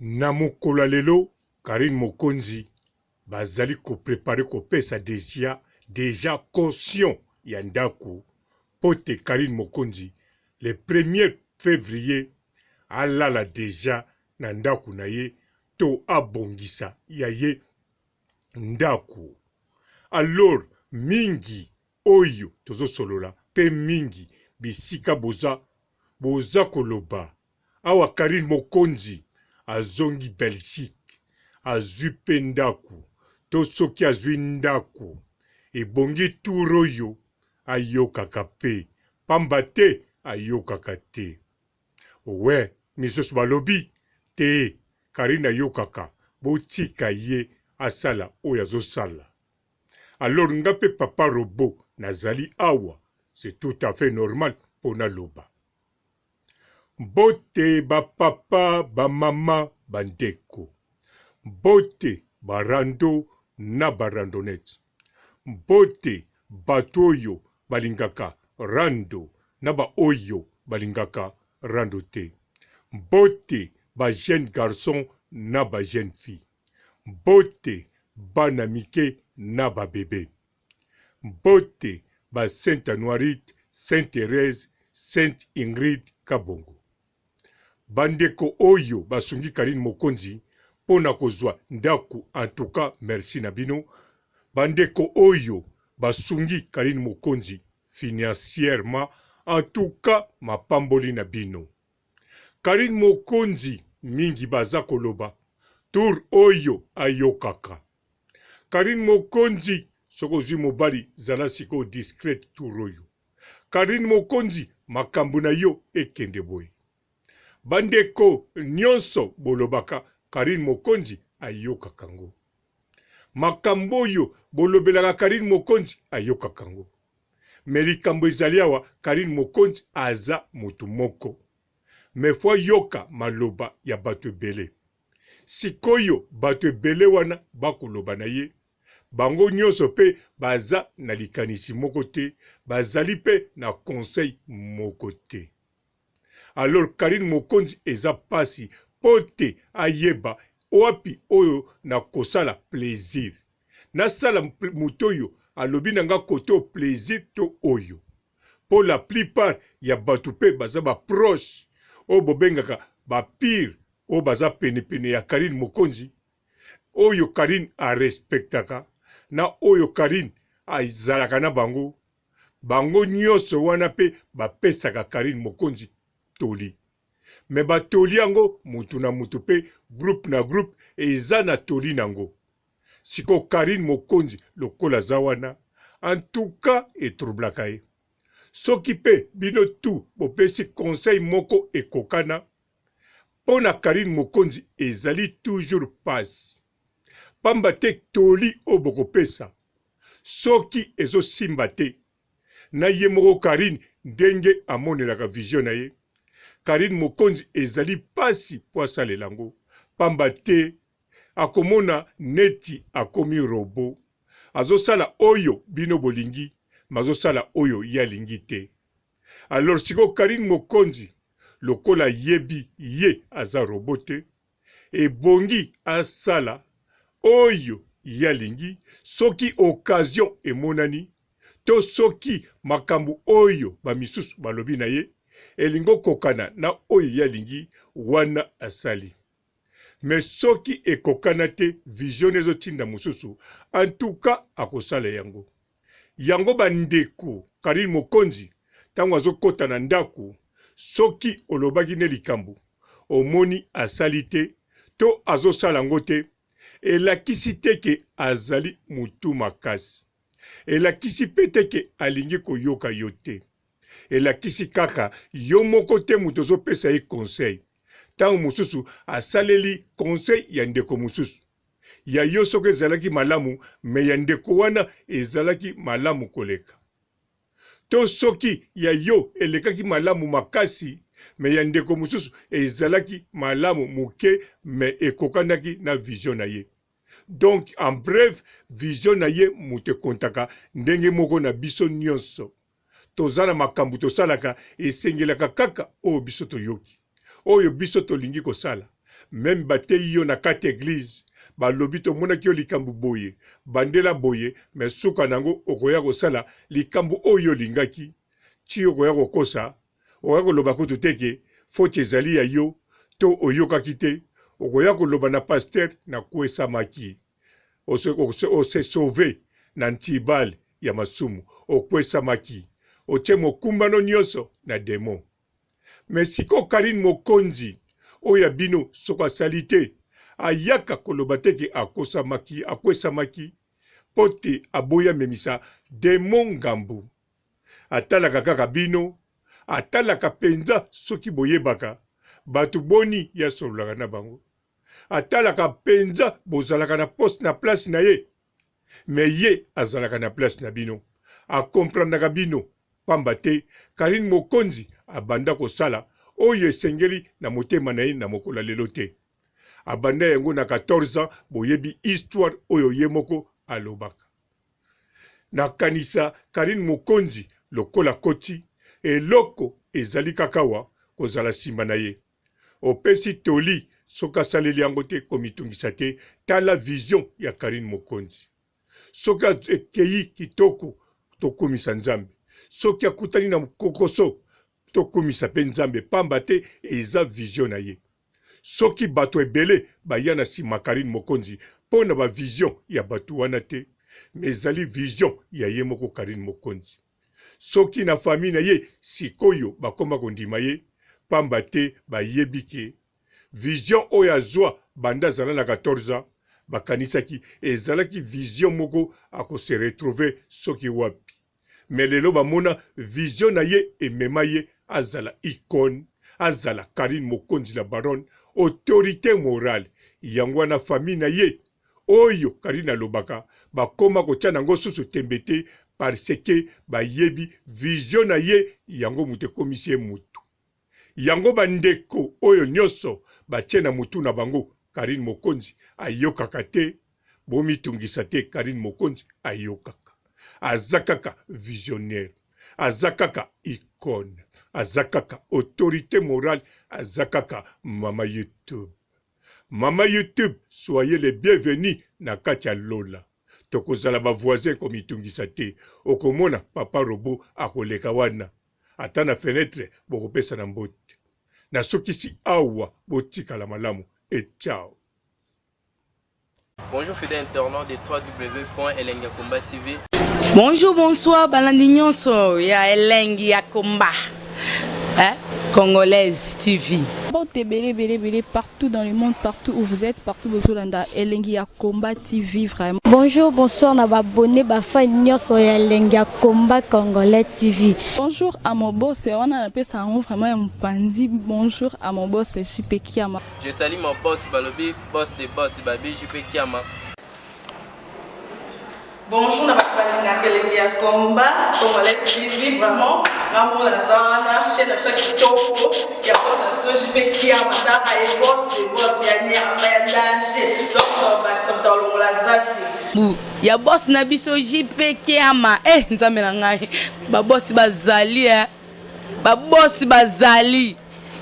Na mokolo ya lelo Carine Mokonzi bazali ko preparer kopesa desia dejà caution ya ndaku mpo te Carine Mokonzi le premier fevrier alala dejà na ndaku na ye to abongisa ya ye ndaku. Alors mingi oyo tozo solola pe mingi bisika boza boza koloba Awa Carine Mokonzi azongi Belgique azui pe ndaku to soki azui ndaku ebongi tour oyo ayokaka pe pamba te ayokaka te we misusu balobi te Carine ayokaka botika ye asala oyo azosala alors nga pe papa robot nazali awa c'est tout à fait normal po naloba. Mbote ba papa, ba mama, ba ndeko. Mbote ba rando na ba randonnettes. Mbote bato oyo balingaka rando na ba oyo balingaka rando te. Mbote ba jeunes garçons na ba jeunes filles. Mbote bana mike na ba bebes. Mbote ba Saint Anuarite, Saint Therèse, Saint Ingrid Kabongo. Ba ndeko oyo basungi Carine Mokonzi mpo na kozua ndaku en tout cas merci na bino. Ba ndeko oyo basungi Carine Mokonzi financièrement en tout cas mapamboli na bino. Carine Mokonzi mingi baza koloba tour oyo ayokaka. Carine Mokonzi soki ozui mobali zala sikoyo discrète tour oyo. Carine Mokonzi makambu na yo ekende boye. Ba ndeko nionso bolobaka Carine Mokonzi ayokaka ngo. Makambu oyo bolobelaka Carine Mokonzi ayokaka ngo. Mais likambo ezali awa Carine Mokonzi aza mutu moko. Mais faut ayoka maloba ya batu ebele. Sikoyo batu ebele wana ba koloba na ye, bango nionso pe baza na likanisi moko te, bazali pe na conseil moko te. Alors Carine Mokonzi eza pasi po te ayeba wapi oyo na kosala plaisir. Nasala moto oyo alobi na nga kote oyo plaisir to oyo. Po la plupart ya batu pe baza ba proche oyo bobengaka ba pire oyo baza pene pene ya Carine Mokonzi, oyo Carine a respectaka na oyo Carine azalaka na bango, bango nioso wana pe bapesaka Carine Mokonzi toli. Mais ba toli yango mutu na mutu pe groupe na groupe eza na toli nango. Sikoyo Carine Mokonzi lokola aza wana en tout cas e troublaka ye. Soki pe bino tout bopesi conseil moko ekokana, Mpo na Carine Mokonzi ezali toujours pasi. Pamba te toli oyo bokopesa soki ezo simba te na ye moko Carine ndenge amonelaka vision na ye, Carine Mokonzi ezali pasi mpo asalela yango pamba te akomona neti akomi robot azosala oyo bino bolingi mais azosala oyo ye alingi te. Alors sikoyo Carine Mokonzi lokola ayebi ye aza robot te ebongi asala oyo ye alingi soki occasion emonani to soki makambo oyo ba misusu balobi na ye elingi okokana na oyo ye alingi wana asali. Mais soki ekokana te vision ezo tinda mosusu en tout cas akosala yango. Yango ba ndeko Carine Mokonzi tango azo kota na ndaku soki olobaki ne likambo omoni asali te to azo sala ngo te elakisi te ke azali mutu makasi elakisi pe te ke alingi koyoka yo te elakisi kaka yo moko te mutu ozo pesa ye conseil tango mosusu asaleli conseil ya ndeko mosusu Ya yo soki ezalaki malamu mais ya ndeko wana ezalaki malamu koleka. To soki ya yo elekaki malamu makasi mais ya ndeko mosusu ezalaki malamu moke mais ekokanaki na vision na ye. Donc en bref vision na ye moto ekontaka ndenge moko na biso nionso. Toza na makambo tosalaka esengelaka kaka oyo biso toyoki, oyo biso tolingi kosala. Meme bateyi yo na kati ya eglise, balobi tomonaki yo likambo boye, bandela boye, mais suka na yango okoya kosala likambo oyo olingaki, ti okoya kokosa, okoya koloba kutu te ke faute ezali ya yo to oyokaki te, okoya koloba na pasteur nakwesamaki. O se sauver na ntibal ya masumu, okwesamaki, otie mokumba no nionso na demon. Mais sikoyo Carine Mokonzi oyo ya bino soki asali te ayaka koloba te ke akosamaki akwesamaki po te aboyi amemisa demon ngambu. Atalaka kaka bino, atalaka penza soki boyebaka batu boni ye asololaka na bango. Atalaka penza bozalaka na poste na place na ye mais ye azalaka na place na bino a comprendaka bino pamba te Carine Mokonzi abanda kosala oyo esengeli na motema na ye na mokolo ya lelo te abanda yango na 14 ans boyebi histoire oyo ye moko alobaka nakanisa Carine Mokonzi lokola akoti eloko ezali kakawa kozala sima na ye Opesi toli soki asaleli yango te komitungisa te tala vision ya Carine Mokonzi soki ekeyi kitoko tokumisa Nzambe soki akutani na kokoso tokumisa pe Nzambe pamba te eza vision na ye soki bato ebele baya na sima Carine Mokonzi po na ba vision ya bato wana te mais ezali vision ya ye moko Carine Mokonzi. Soki na famille na ye sikoyo bakoma kondima ye pamba te bayebi ke vision oyo azua banda azala na 14 ans bakanisaki ezalaki vision moko ako se retrouver soki wapi mais lelo bamona vision na ye emema ye azala icone azala Carine Mokonzi la baronne autorite morale yango wana famille na ye Oyo Carine alobaka bakoma kotia nango susu tembe te parce que bayebi vision na ye yango mutu ekomisi ye mutu. Yango ba ndeko oyo nionso batie na mutu na bango Carine Mokonzi ayokaka te bomitungisa te Carine Mokonzi ayokaka. Aza kaka visionnaire, aza kaka icone, aza kaka autorite morale, aza kaka mama YouTube. Maman YouTube soyez les bienvenus na kati ya lola tokozala ba voisin komitungisa te okomona papa robot akoleka wana ata na fenetre bokopesana mbote nasukisi awa botikala malamu et ciao. Bonjour fidèle internaute de www.elengiyakomba TV. Bonjour, bonsoir, balandi nyonso ya elengi ya combat. Hein? Congolaise TV. Mbote ebele ebele ebele partout dans le monde, partout où vous êtes, partout bozolanda elengi ya combat TV vraiment. Bonjour, bonsoir na ba abonné ba fan nyonso ya elengi ya combat congolais TV. Bonjour à mon boss, wana napesa yango vraiment ya mopanzi. Bonjour à mon boss JP Kiama. Je salue mon boss balobi boss de boss babi JP Kiama. Bonjour na bato balingaka elengi ya combat congolais TV vraiment nga moko naza wana chaîne na biso ya kitoko ya boss na biso JP Kiama tala ye boss de boss ya nyama ya danger donc tobakisa moto alongola zaki Bu ya boss na biso JP Kiama eh nzambe na ngai ba boss bazali eh ba boss bazali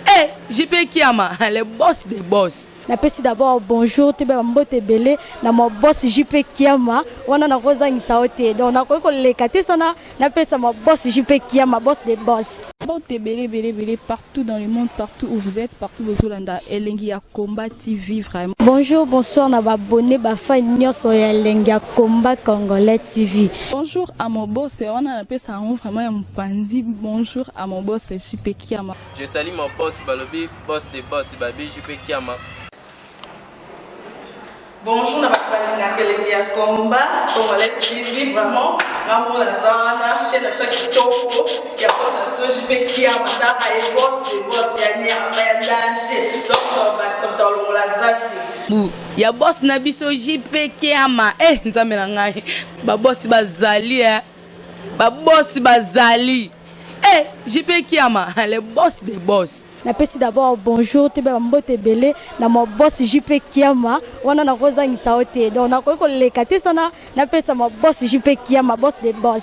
eh JP Kiama le boss des boss. Napesi d'abord bonjour toyeba ba mbote ebele na ma boss JP Kiama wana nakozangisa yo te donc nakoki koleka te sana napesa ma boss JP Kiama boss de boss. Mbote ebele ebele ebele partout dans le monde partout où vous êtes partout bozolanda elengi ya combat TV vraiment. Bonjour bonsoir na ba abonnes ba fan nionso ya elengi ya combat congolais TV. Bonjour à mon boss wana napesa yango vraiment ya mopanzi bonjour à mon boss JP Kiama. Je salue mon boss balobi boss de boss babi JP Kiama. Bonjour na bato balingaka elengi ya combat congolais TV vraiment nga moko naza wana chaîne na biso ya kitoko ya boss na biso JP Kiama tala ye boss de boss ya nyama ya danger donc tobakisa moto alongola zaki Bu ya boss na biso JP Kiama eh nzambe na ngai ba boss bazali eh ba boss bazali eh JP Kiama le boss des boss. Napesi d'abord bonjour toyeba ba mbote ebele na ma boss JP Kiama wana nakozangisa yo te donc nakoki koleka te sana napesa ma boss JP Kiama boss des boss.